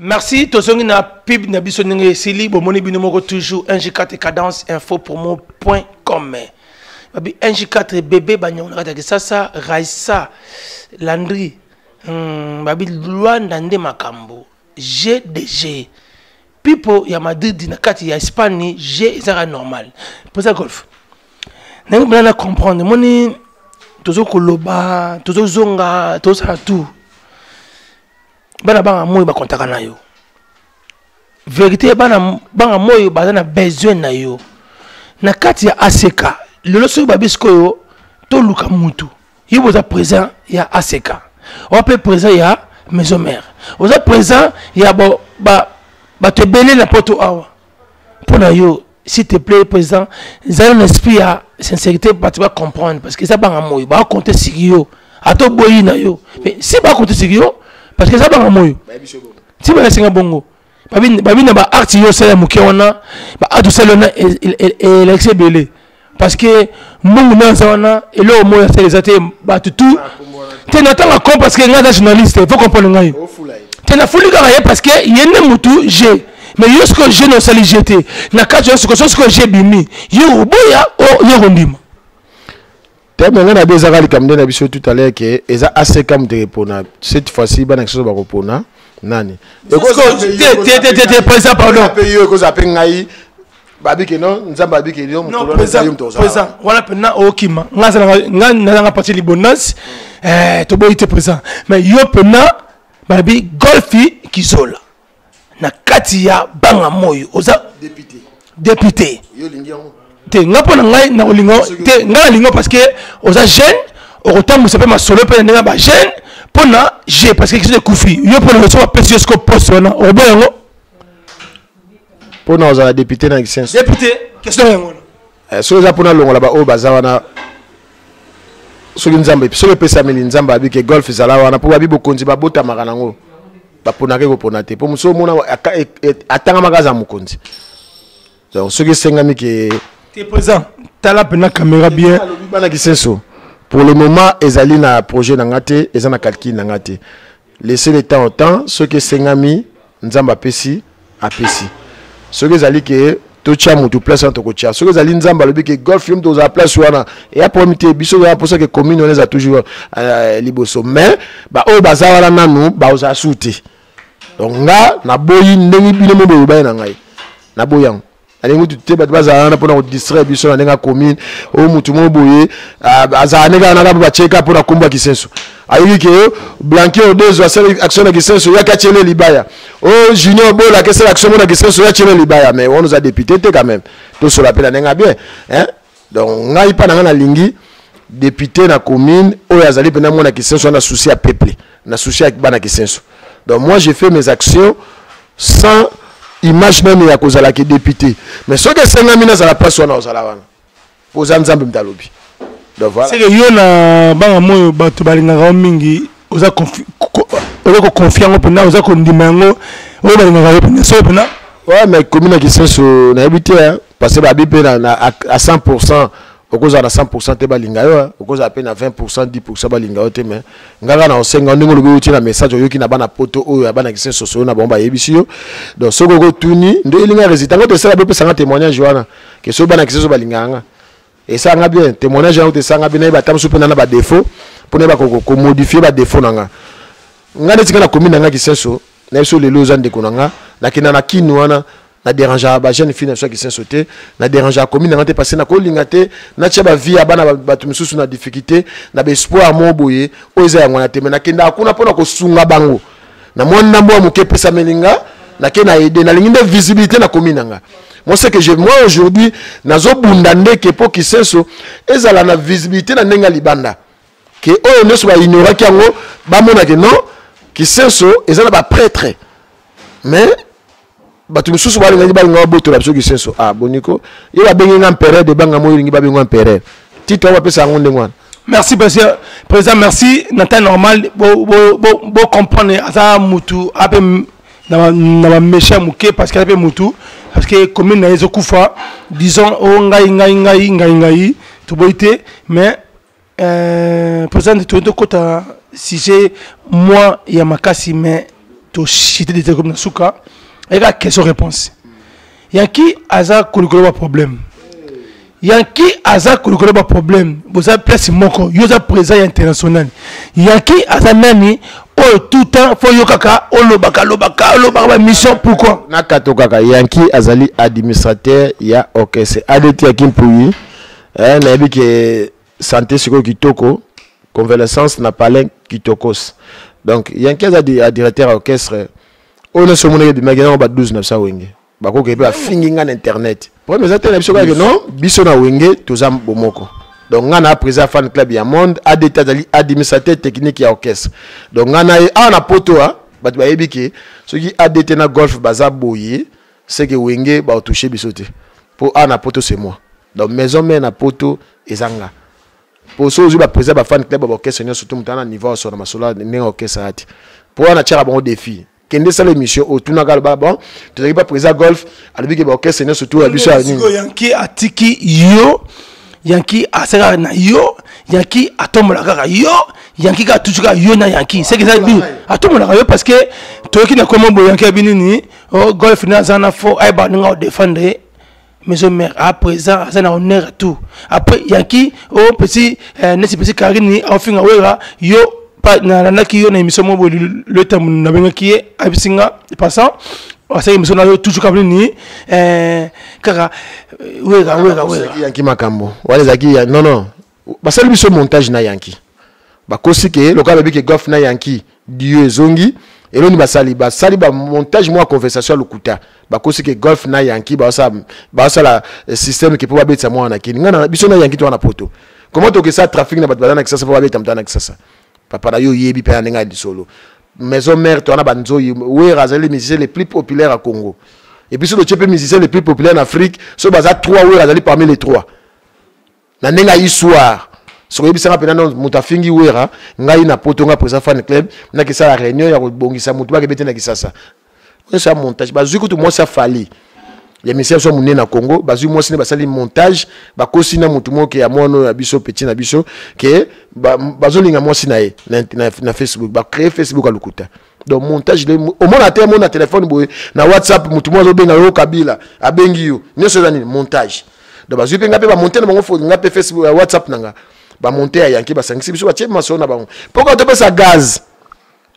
Merci tozongi na pub na biso ndenge esili bomoni bino moko toujours 1G4 cadence info promo.com babi 1G4 bébé banyango na kati ya Kisasa Raissa Landry babi Luanda nde makambo GDG pipo ya Madrid na kati ya Espagne G ezaka normal poza golf ndenge mpena na comprendre moni tozo koloba tozozonga tozosala tout bana banga moi bakontaka na yo verité bana banga moi baza na besoin na yo na kati ya ACK lelo soki babi sikoyo toluka mutu yo boza présent ya ACK oza mpe présent ya maison mère oza présent ya bato ebele na poto awa mpo na yo s'il te plaît président ezali na esprit ya sincérité bato bacomprendre parce que eza banga moyo bakompte siki yo ata oboyi na yo mais si bakompte siki yo parce que eza banga moyo ti bayesinga bongo babi na baacte yo osala moke wana baacte osala wana elakisi ebele parce que mbongo nde aza wana eloko moko asala eza te bato tout te na ntango acom parce que ngai aza journaliste faut comprendre ngai te nafuli kaka ye parce que ye nde motu g mais yo sikoyo g na osali g te na kati yo sikoyo so sikoyo g ebimi yo oboya yo kondima te me ngai na bi ezaka likambo nde na biso tout à l'heure ke eza ACK moto ekopona cette fois-ci bana kisoso bakopona nani te président pardon mpe yo ekozala mpe ngai babiki no nzambe abiki yo mokolo wana yo moto ozala wana mpena okima ngai nazanga parti libondance toboyi te président mais yo mpena balobi golfi kizola na kati ya banga moyo oza député te nga mpo na ngai nakolinga te ngai nalinga parce que oza jeune okotambwisa mpe masolo mpe na ndenge ya bajeune mpo na g parce que kiso ekufi yo mpo na so bapesi yo siko poste wana okoboya yango mpo na ozala député na kisenso député question yango wana soki eza mpo nalongola baoyo baza wana soki nzambe soki epesameli nzambe abi ke golf ezala wana mpo babi bokonzi babotamaka nango baponaka ekopona te mpo mosu omona atangamaka aza mokonzi donc soki esengami ke te président tala mpena caméra bien alobi bana kisenso pour le moment ezali na projet na nga te eza na calcul na nga te laisser le temps au temps soki esengami nzambe apesi apesi soki ezali ke totia motu place wana tokotia soki ezali nzambe alobi ke golf yo moto ozala place wana eya problème te biso toza mposa ke commune wana eza toujours liboso mais baoyo baza wana nanu baozala su te donc nga naboyi ndenge bino mo boyobani na ngai naboyi yango nalingi kutu te bato bazala wana mpona kodistraire biso na ndenge ya commune oyo motu moko boye azala ndenge wana kaka batie kaka mpona nkombo ya kisenso ayoki ke blanke odezo asali action na kisenso yaki atiele libaya o junior bola akesala action mona kisenso ya atiele libaya mais wana oza député te quand même tosola mpe na ndenge ya bien hein? Donc ngai mpa na ngai nalingi député na commune oyo azali mpena mwana kisenso na souci ya peuple na souci ya bana kisenso donc moi j'ai fait mes actions sans image même ya kozala ke député mais soki esengami nazala place wana ozala wana mpo oza nzambe moto alobi donc voilà c'est que yo na banga moyo bato balingaka yo mingi oza oza koconfie yango mpenza oza kondima yango oyo balingaka yo mpenza soki mpenza ouais mais commune ya kisenso nayebi te parce que babi mpe à 100 okozala na 100 te balinga yo okozala mpe na 20 10 balinga yo te mais nga kaka na osenga ndenge olobi outi na message oyoki na bana poto oyo ya bana kisenso soyo na bango bayebisi yo donc soki okotuni nde elinga résultat ngo tosala bopesanga témoignage wana ke soki bana kisenso balingaka nga esanga bien témoignage yango tesanga bien nayeba ata mosusu mpe na na badéfaut mpo nayeba komodifie badéfaut na nga nga neti nga na commune na nga kisenso na biso lelo oza ndeko na nga nakenda na kinu wana na dérangeaka ba jeune fille na biso ya kisenso te na dérangeaka commune na nga te parce que nakolinga te natia bavie ya bana bato mosusu na difficulté na baespoir moko boye oyo eza yango wana te me nakendaka kuna mpona kosunga bango na mwa ndambo ya moke epesameli nga Nake na aider, nalingi nde visibilité na commune na nga. Moi, ce que je, moi aujourd'hui, nazobunda ndeke mpo Kisenso ezala na visibilité na ndenge ya libanda. Ke oyo nyonso ba ignoraki yango, bamona ke non, Kisenso eza na ba prêtre. Mais bato mosusu balingaki balinga babotola biso Kisenso. Ah, boniko, ye babengi nga empereur de banga moyo olingi babengi nga empereur. Titre oyo bapesa yango ndenge wana. Merci monsieur président, merci. Na temps normal, bo bo bo bo comprendre aza mutu ape na ba méchant muke parce que ape mutu parce que commune na ezo kufa disons oh ngai ngai ngai ngai ngai toboyi te mais président to to kota sujet moi ya makasi mais to chiter des comme na suka eka question réponse. Yanki aza kolukolo ba problème. Yanki aza kolukolo ba problème. Boza place moko, yo za président ya international. Yanki aza nani oyo tout temps faut yo kaka olobaka lobaka olobaka ba mission pourquoi? Na kato kaka Yanki azali administrateur ya orchestre ADT ya Kimpuyi. Nayebi ke santé sikoyo kitoko, convalescence na palin kitokos. Donc Yanki aza directeur ya orchestre. Oyo nyonso omonaki ebimaki yango ba 12 na biso wenge. Bakoki mpe bafingi nga na internet. Problème eza te na biso kaka non, biso na wenge toza bomoko. Donc nga na président fan club ya monde, ADT azali administrateur technique ya orchestre. Donc nga na ye awa na poto a bato bayebi ke soki ADT na golf baza boye, c'est que wenge ba toucher biso te. Po awa na poto c'est moi. Donc maison mère na poto eza nga. Po soki ozwi ba président ba fan club ba orchestre nyonso tout moto na niveau aso na masolo ndenge orchestre ati. Po wana tiaka bango défi. Kende sala émission oyo tunaka aloba bon tozalaki pa président golf alobi ke ba orchestre nyonso tout ya biso ya nini. Yanki atiki yo, Yanki asalaka na yo, Yanki atombola kaka yo, Yanki kaka toujours kaka yo na Yanki. C'est que ça bi atombolaka yo parce que toyoki na kombo boye Yanki abi nini oh golf na aza na fort ayeba ndenge odefendre maison mère à présent aza na honneur tout. Après Yanki oh petit neti petit Karine aofinga wera yo pa na landaki yo na émission moko boye le temps nabengaki ye ayebisi nga passant asali émission na yo toujours kaka nini kaka wera wera wera Yanki makambo wana ezalaki ya non non basali biso montage na Yanki bakosi ke lokola balobi ke golf na Yanki Dieu ezongi eloni basali basali ba montage mwa conversation ya lokuta bakosi ke golf na Yanki basala système ke po babetisa mwana na kini nga na biso na Yanki to wana poto comment tokesa trafic na bato baza na Kisasa po babeta moto na Kisasa papa na yo yebi pe na ndenge ya lisolo maison mère to wana banzoyi Wera azali musicien le plus populaire à Congo et puis soki totie pe musicien le plus populaire en Afrique so baza 3 Wera azali parmi les 3 na ndenge ya histoire soki oyebisanga mpena no moto afingi Wera ngai na poto nga président fan club nakisala réunion ya kobongisa moto bakebe te na Kisasa nyonso ya montage bazwi kutu mwasi afali ya misala biso monene na Congo bazwi mwasi ne basali montage bakosi na motu moko ya mwana oyo ya biso petit na biso ke bazolinga mwasi na ye na Facebook bacree Facebook ya lokuta donc montage le omona te mona telefone boye na WhatsApp motu moko azobenga yo Kabila abengi yo nyonso eza nini montage donc bazwi mpe nga mpe bamonte na bango fo nga mpe Facebook ya WhatsApp na nga bamonte ya Yanki basangisi biso batie masolo na bango mpo kaka topesa gaz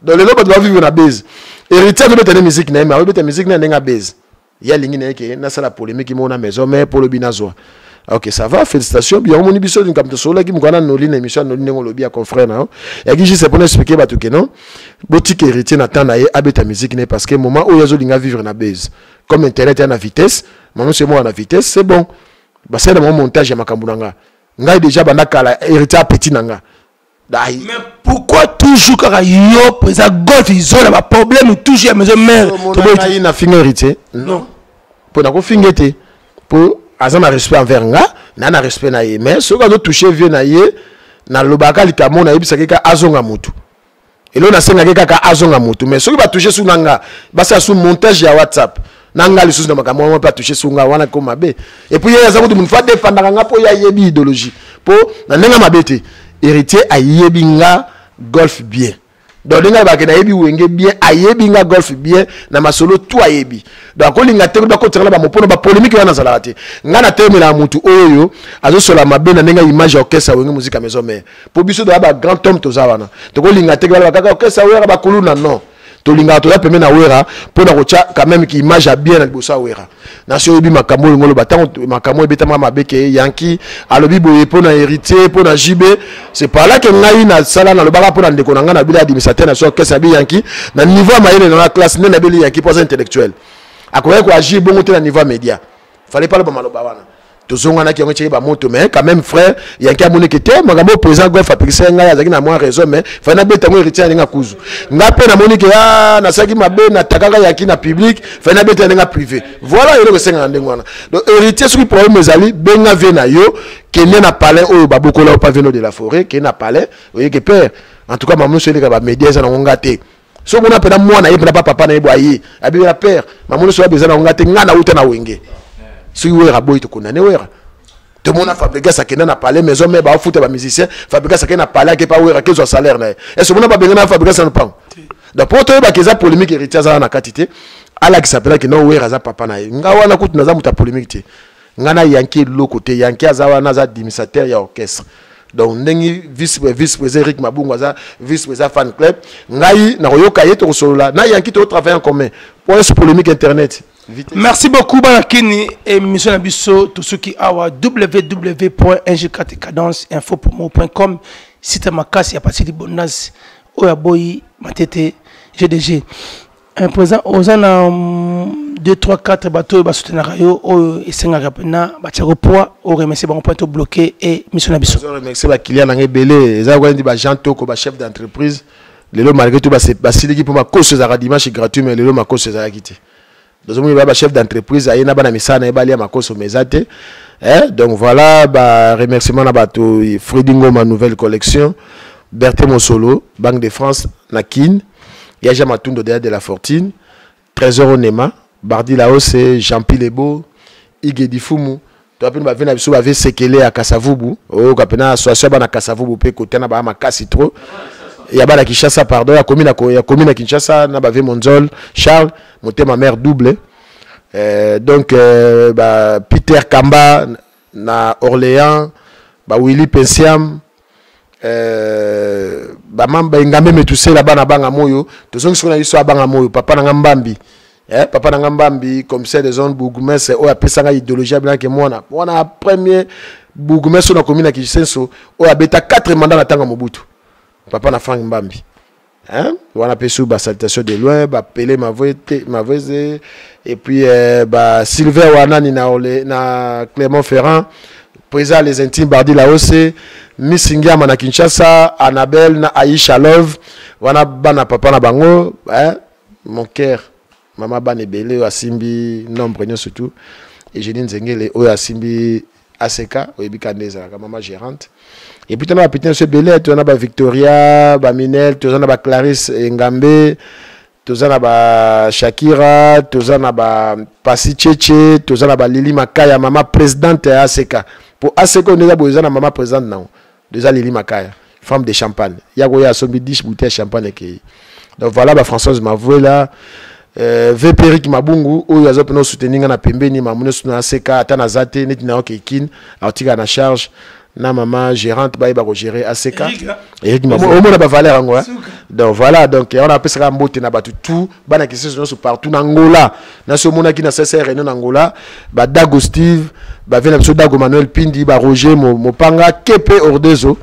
donc lelo bato bavivre na base héritier azobeta nde musique na ye mais azobeta musique na ye ndenge abase ye alingi na ye ke nasala polémique moko na maison mais mpo lobi nazwa ok ça va félicitations bien omoni biso likambo tosololaki mokolo na noli na émission ya noli ndenge olobi ya confrère na yo yaki juste mpona expliquer bato ke non botika héritier na temps na ye abeta musique na ye parce que moment oyo azolinga vivre na base comme internet ya na vitesse mama se moko na vitesse c'est bon basala na bango montage ya makambo na nga ngai déjà banda kala héritier apeti na nga. Mais pourquoi toujours kaka yo président golf izola ba problème toujours ya maison mère toboyi na finga héritier non po na kofinga te po aza na respect envers nga na na respect na ye mais soki azo toucher vieux na ye na lobaka likambo na yebisaki ka azonga mutu elo nasengaki kaka azonga mutu mais soki ba toucher su na nga basala su montage ya WhatsApp na nga lisusu na makambo wana mpe atouche su nga wana ko mabe et puis ye aza kutu mutu fa defandaka nga mpo ye ayebi idéologie mpo na ndenge mabe te héritier ayebi nga golf bien donc ndenge alobaka nayebi wenge bien ayebi nga golf bien na masolo tout ayebi donc akolinga te bakotisaka na bamopono bapolémique wana azalaka te nga natelemelaka mutu oyo azosola mabe na ndenge ya image ya orchestre ya wenge musique ya maison mère mpo biso toza ba grand homme toza wana tokolinga te balobaka kaka orchestre ya wera bakuluna non tolingaka toza pembe na wera mpo na kotya quand même ki image ya bien na liboso ya wera. Nasi oyebi makambo oyo ngoloba ntango makambo ebetama mabe ke Yanki alobi boye mpo na Héritier, mpo na JB. C'est par là que ngai nasala, nalobaka mpo na ndeko na ngai nabili administrateur na so orchestre abi Yanki na niveau ya mayele na classe nde nabeli Yanki mpo aza intellectuel, akokaki koagir bongo te na niveau ya média. Fallait pas loba maloba wana. Tozonganaki yango, etiaki bamoto, mais quand même frère Yanki amoniki te makambo oyo président Golf apekisaki ngai, azalaki na mwa raison, mais fallait nabeta yango Héritier ndenge akuzu. Ngai mpe namoni ke a nasalaki mabe, natakaka Yanki na public, fallait nabeta ndenge privé. Voilà eloko esengaka ndenge wana. Donc Héritier, soki problème ezali, benga vie na yo, kende na palais oyo babokola yo pa veno de la forêt, kende na palais oyeke père. En tout cas mamu nyonso eleka bamédia eza nango nga te. Soki omona mpena mwana ye mpena pa papa na ye bo aye abibela père, mamu nyonso oyo eza nango nga te, nga nauta na Wenge. Soki Wera boyi, tokondane Wera. Tomona Fabregas akenda na palais maison mais baofuta bamusicien. Fabregas akenda na palais, ake pa Wera, akezwa salaire na ye. Ese omona babenga na Fabregas na lopango? Donc po toyebaka eza polémique, Héritier aza na kati te, alakisa mpena ke non, Wera aza papa na ye. Nga wana kutu naza moto ya polémique te. Nga na Yanki eloko te. Yanki aza wana, aza administrateur ya orchestre. Donc ndenge vice président Eric Mabungu aza vice président fan club, ngai nakoyoka ye, tokosolola na Yanki, tokotravaille en commun po nyonso polémique internet. Vitesse. Merci beaucoup Balakini, émission na biso tosuki awa. www.ng4 cadence infopromo.com, site makasi ya parti libondance oyo aboyi matete GDG. Un président oza na 2 3 4 bato oyo basoutenaka yo, oyo esengaka mpena batiako poids, oremercie bango mpo tobloqué émission na biso. Remercie baclient nanga ebele, eza kwandi bajean toko, bachef d'entreprise. Lelo malgré tout basiliki mpo makoso ezalaka dimanche gratuit, mais lelo makoso ezalaki te. Tozomoni ba bachef d'entreprise aye na bana misala na ye balia makoso, mais eza te. Eh, donc voilà ba remerciement na bato: Fredi Ngoma, nouvelle collection, Berthe Mosolo, Banque de France na Kin, Yaja Matundo de la Fortune, Trésor Onema, Bardi Laose, Jean-Pi Lebo, Ige Difumu, to apeni bave na biso, bave Sekele ya Kasavubu oyo kapena association bana Kasavubu mpe kote na baa makasi trop ya bana Kinshasa, pardon, ya commune ya commune ya Kinshasa, na bave Monzol Charles Motema mère double. Donc ba Peter Kamba na Orléans, ba Willy Pensiam, bamamba Engambe Metusela, bana banga moyo. Tozongi soki na biso abanga moyo, papa na nga Mbambi, papa na nga Mbambi, commissaire des zones, bourgmestre oyo apesanga idéologie, abenaki mwana wana premier bourgmestre oyo nakomi na Kisenso, oyo abeta 4 mandat na ntango ya Mobutu, papa na Frank Mbambi, hein? Wana mpe su basalutation de loin, bapele Mavweze, et puis ba Sylvain Wanani na, Ole, na Clermont Ferrand, président les intimes Bardi Laose, Miss Ngiama na Kinshasa, Annabelle na Aisha Love wana bana papa na bango, hein? Mon cœur, mama bana ebele oyo asimbi nombre nyonso tout, Eugénie Nzengele oyo asimbi ACK, oyebi ka nde ezalaka mama gérante. Et puis tona bapeti nyonso ebele, toza na baVictoria, baminel, toza na baClarisse Engambe, toza na bashakira, toza na bapasi Cheche, toza na balili Makaya, mama présidente ya ACK, po ACK oyo nde eza boye, eza na mama présidente nango, eza Lili Makaya, femme de champagne ya koya asombi 10 bouteille ya champagne ekei. Donc voilà, bafrançoise Mavuela, VP Eric Mabungu oyo aza mpena osoutenir nga na pembeni mamu nyonso na ACK, ata naza te neti na oke Kin, aotika na charge na mama gérante, bayeba kogérer ACK. Eric Mabungu, omona bavaleur yango, hein? Donc voilà, donc yango napesaka mbote na bato tout, bana Kisenso nyonso partout na Angola. Nasi omonaki na CCR réunion na Angola, badago Steve, bavie na biso Dago Manuel Pindi, baroger Mopanga Kepe Ordezo,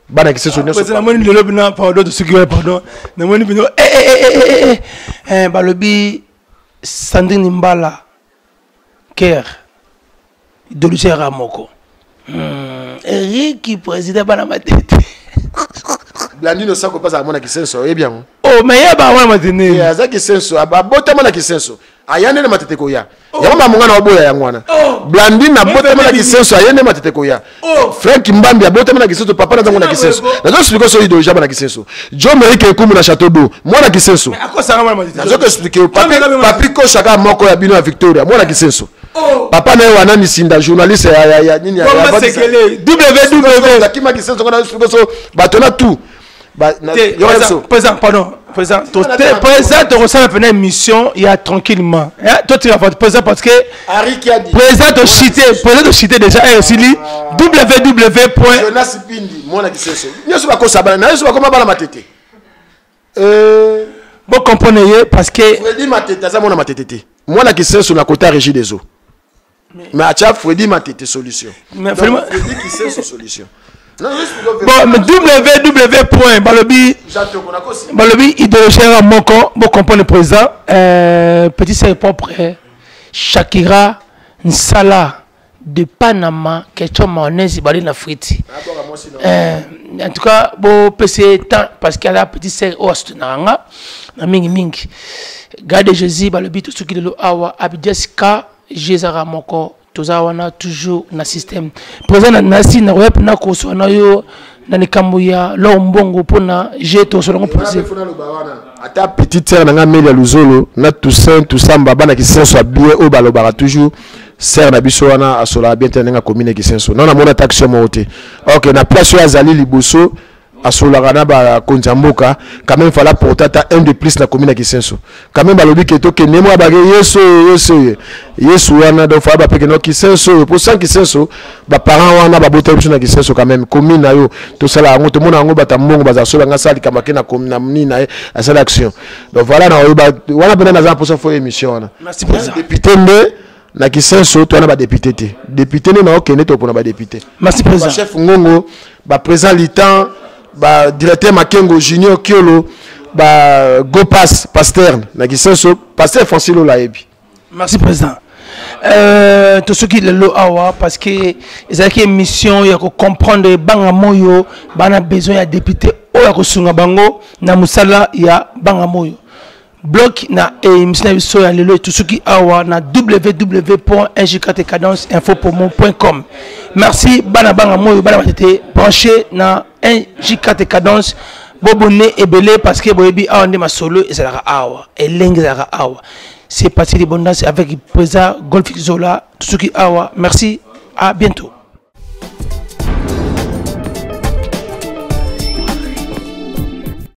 bana Kisenso nyonso. Président, namoni lelo bino, pardon, tosuki wana, pardon, namoni bino eh, eh, eh, eh, eh, balobi Sandrine Mbala ker idéologie yaka moko. Eriki président bana matete. Blandino Sako mpe azala mwana Kisenso, oyebi yango? Oh, mais ye ba wana matene. Eh, aza Kisenso, abotama na Kisenso, aya nde na matete koya. Yango mamonga na oboya yango wana. Blandine abotama na Kisenso, aye nde matete koya. Frank Mbambi abotama na Kisenso, papa nazango na Kisenso. Nazo so idéologie bana Kisenso. Jo Merike Ekumu na Château d'Eau, mwana Kisenso. Akosanga mwana matete. Nazo expliquer papi, papi Koshaka moko ya bino ya Victoria, mwana Kisenso. Papa na ye wana Misinda, journaliste ya nini ya Bomba Sekele, www. Akima Kisenso ngana expliquer so bato na tout. Te, président, pardon, président, président, tokosala mpena émission ya tranquillement. Eh, totika président parce que Harry Kiadi. Président tochite, président tochite déjà esili www. Jonas Pindi, mwana Kisenso. Nyonso bakosa bana, na nyonso bakoma bana matete. Bocomprendre ye parce que Fredi Matete aza mwana matete te. Mwana Kisenso na kota Régie des eaux. Mais atia Freddy Matete solution. Mais Donc, Freddy Freddy Kisenso solution. Non, Bon, mais www point balobi balobi idéologie yaka moko bocomprendre président euh, petit sœur propre Shakira Nsala de Panama ketchup mayonnaise bali na friti euh, en tout cas bopesa ye temps parce que aza petit sœur oyo asoutenaka nga na mingi mingi garde Jésus balobi tosuki lelo awa Abdias K G ezaka moko toza wana toujours na système président na nasi nakoya mpena koswa na yo na likambo ya lor mbongo mpona je tosolo yango posé ata petite sœur na nga Melia Luzolo na Toussaint Toussamba bana Kisenso ya bien oyo balobaka toujours sœur na biso wana asolaka bien te na ndenge akomi na Kisenso non namona ata action moko te ok na place oyo azali liboso asololaka na bakonzi ya mboka quand même fallait porter ata un de plus na commune ya Kisenso quand même balobi ke tokende mwa bake yesu oyo yesu oyo yesu wana donc fallait bapeke no Kisenso oyo po sans Kisenso baparent wana babotaki biso na Kisenso quand même commune na yo tosala yango tomona yango bato ya mbongo bazala soki banga asala likambo ake na commune na nini na ye asala action donc voilà na oyo wana mpena naza na mposa fo émission wana Merci, président. Député nde na Kisenso towana badepute te depute nde naokende topona badepute. Merci, président. Bachef Ngongo, baprésident Litan, badirecteur Makengo Junior Kiolo, bagopas paster na Kisenso, paster Francis Lola ayebi. Merci, président. Euh, tosoki lelo awa parce que ezalaki émission ya kocomprendre banga moyo bana besoin ya député oyo akosunga bango na mosala ya banga moyo. Bloc na émission na biso ya lelo etusuki awa na www.ngktcadenceinfopromo.com. Merci bana banga moyo bana batete branché na NJKT Cadence bobonne ebele parce que boyebi awa nde masolo ezalaka awa elenge ezalaka awa. C'est parti de bonne danse avec président Golf Zola tusuki awa. Merci, à bientôt.